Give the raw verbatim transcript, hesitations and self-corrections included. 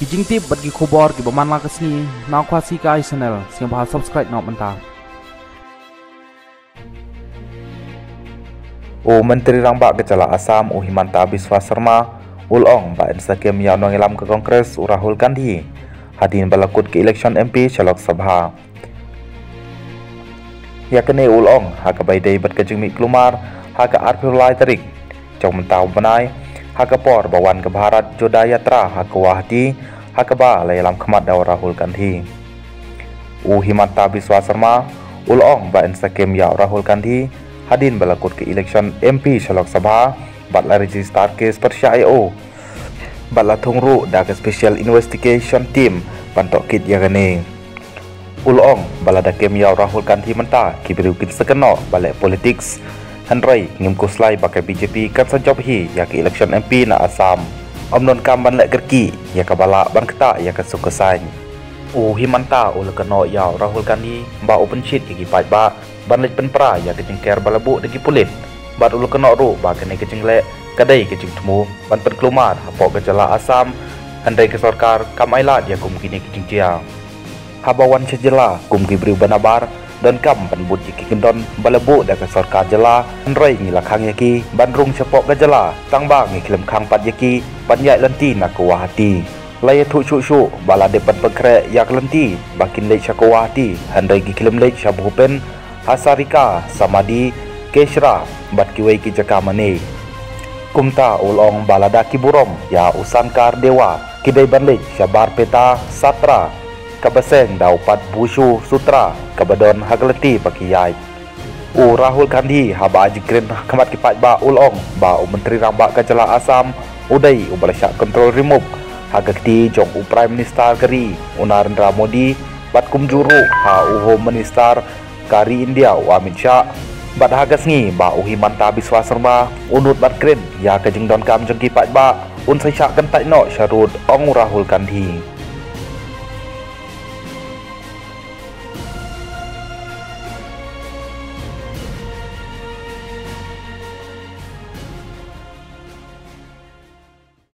Ki jingtip bad ki khubor kiba man la ka sngi na Khasi Kai Channel, sngewbha subscribe noh mynta. U Myntri Rangbah ka jylla Assam, u Himanta Biswa Sarma, u la ong ba yn sa kem ïa u nongïalam ka Congress, u Rahul Gandhi, hadien ba la kut ka election M P sha Lok Sabha. Ïa kane u la ong ha kaba ïadei bad ka jingmih kulmar ha ka arphew lai tarik jong mynta u bnai, ha ka por ba wan ka Bharat Jodo Yatra ha Guwahati, ha kaba la ïalam khmat da u Rahul Gandhi. U Himanta Biswa Sarma u la ong ba yn sa kem ïa u Rahul Gandhi hadien ba la kut ka election M P sha Lok Sabha bad la register case pyrshah ïa u, bad la thung ruh da ka Special Investigation Team ban tohkit ïa kane. U la ong ba lada kem ïa u Rahul Gandhi mynta, ki briew kin sa kynnoh ba leh politics. Hynrei ngim khuslai ba ka B J P kan sa jop hi ïa ka election M P na Assam. Ym donkam ban leh kyrkieh ïa kaba lah ban ktah ïa ka suk ka saiñ. U Himanta u la kynnoh ïa u Rahul Gandhi ba u pynshit ïa ki paidbah ban leit pynpra ïa ka jingker ba la buh da ki pulit. Bad u la kynnoh ruh ba kane ka jingleh ka dei ka jingthmu ban pynkulmar hapoh ka jylla Assam, hynrei ka sorkar kam ailad ïa kum kine ki jingjia. Haba wan sha jylla kum ki briew ba nabar, donkam ban bud ïa ki kyndon ba la buh da ka sorkar jylla, hynrei ngi la khang ïa ki ban rung shapoh ka jylla, tang ba ngi khlem khang pat ïa ki ban ïaid lynti na Guwahati. La ïathuh shuh shuh ba la dep ban pynkhreh ïa ka lynti ba kin leit sha Guwahati, hynrei ki khlem leit sha Bhupen Hazarika Samadhi, Kechara bad kiwei ki jaka mane. Kumta u la ong ba lada ki burom ïa u Shankar Dewar, ki dei ban leit sha Barpeta Satra, kaba seng da u Pathbhishu Satra kaba don ha ka lynti ba ki ïaid. U Rahul Gandhi haba ai jingkren ha khmat ki paidbah u la ong ba u Myntri Rangbah ka jylla Assam u dei uba la shah control remove ha ka kti jong u Prime Minister ka ri, u Narendra Modi, bad kumjuh ruh ha u Home Minister ka ri India, u Amit Shah. Bad ha ka sngi ba u Himanta Biswa Sarma u nud ban kren ïa ka jingdonkam jong ki paidbah, un sa shah kyntait noh sharud, ong u Rahul Gandhi.